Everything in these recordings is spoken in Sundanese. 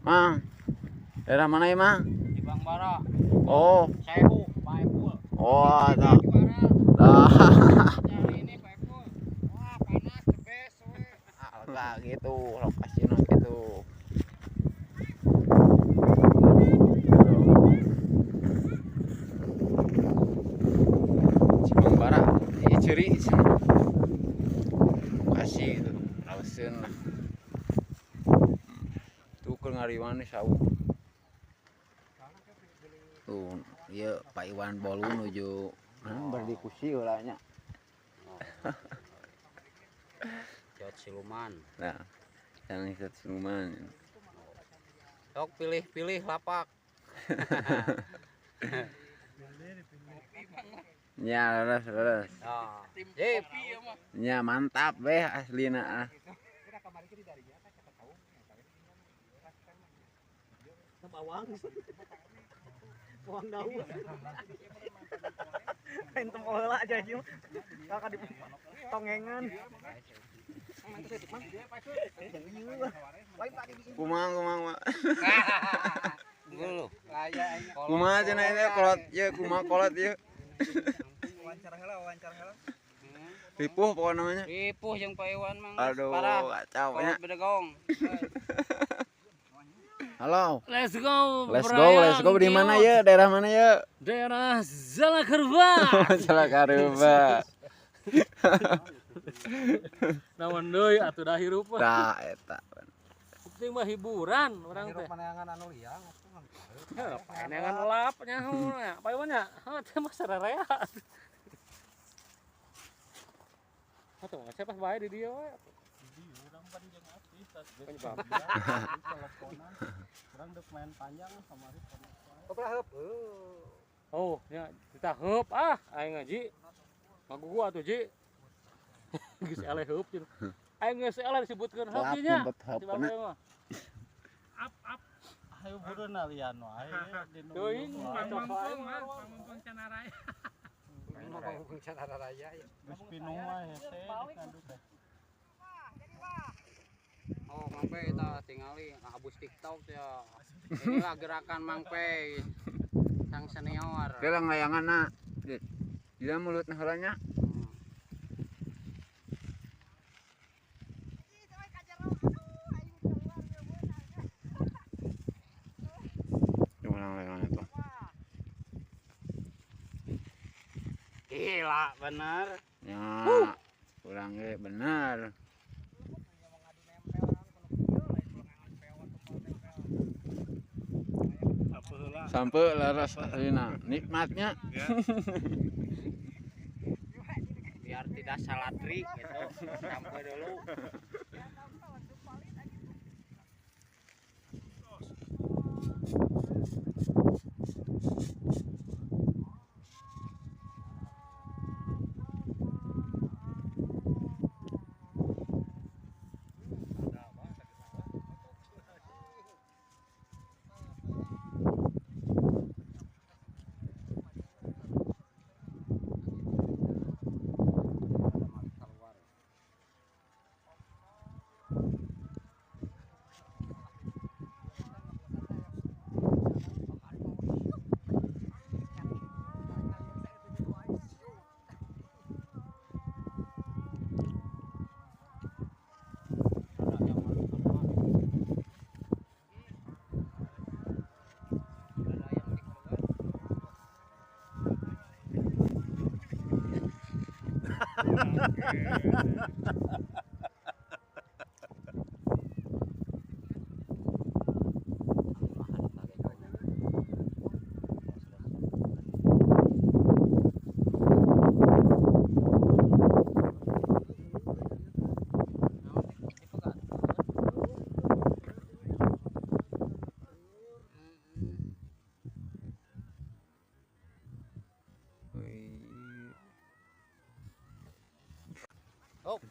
Mang. Daerah mana ya, Mang? Di Bangbara. Oh. Sewu, Pak Epul. Oh, tah. Cari ini Pak Epul. Wah, panas the best we. Ah, gitu lokasinya gitu. Cibangbara, ieu ciri lokasi itu, rauseun lah. Tuh keur ngariwan saung. Tuh, ieu Pak Iwan Bolu nuju berdiskusi heula nya. Jot siluman. Nah, yang jot siluman. Sok pilih-pilih lapak. Ya, leres. Nah, sip. Ya, mantap beh aslina ah. Bawang. Bawang daun. Main tempo heula aja ieu. Kakak di tongengan. Kumang kumang. Dulu. Kumaha cenah ieu kolot ieu kumaha kolot ieu. Wawancara heula, wawancara heula. Ripuh pokoknya namanya. Ripuh jeung Pak Iwan mang. Aduh, kacau nya. Kolot bedegong. Halo. Let's go. Let's go, let's go. Di mana ya? Daerah mana ya? Daerah Zalakarba. Zalakarba. Naon deui atuh dah hirup mah. Tah eta. Penting mah hiburan urang teh. Hirup maneangan anu liang atuh mah. Paneangan lap nyaho nya. Pak Iwan nya. Heuh teh mah sararea. Atuh mah pas bae di dieu we. Penyebab. Kurang dek main panjang sama hari. Oh, nya kita heup ah, aing ngaji. Ngagugu atuh ji. Geus eleh heup cenah. Aing geus eleh disebutkeun heup nya. Up up. Ayo buruan alian wae. Teuing Pamumpung Canaraya. Pamumpung Canaraya. Geus pinuh wae hese ngandut teh. Oh, Mang Pe eta tingali abus TikTok ya. Inilah gerakan Mang Pe sang senior. Gelang layanganna. Dia mulutna heula nya. Ulang layangannya tuh. Gila bener. Ya, kurang ge bener. Sampai laras aslina nikmatnya. Biar tidak salah trik gitu. Sampai dulu. Oh.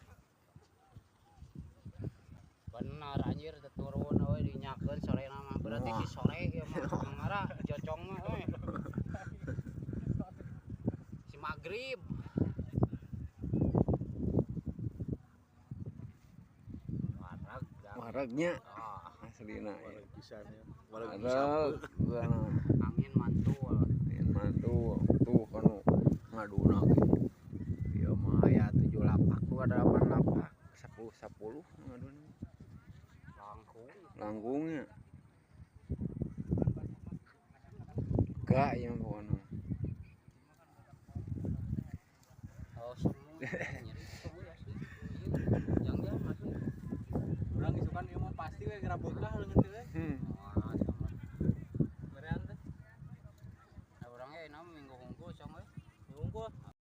Benar anjir turun euy dinyakeun sore mah berarti si sore ieu mah mangara cocong mah euy. Si magrib. Wareg. Waregnya. Asli. Asina. Waleg pisan ya. Waleg pisan. Angin mantul. Angin mantul. Tuh kanu ngaduna ge. Ieu mah aya 7 lapak, 2 8 lapak, 10 10 ngaduna. Langkung. Langkungnya. Gak ieu mah pokona. Oh, semua nyeri semua asli. Jangan-jangan asli. Urang isukan ieu mah pasti we geura beukah leungeun teh.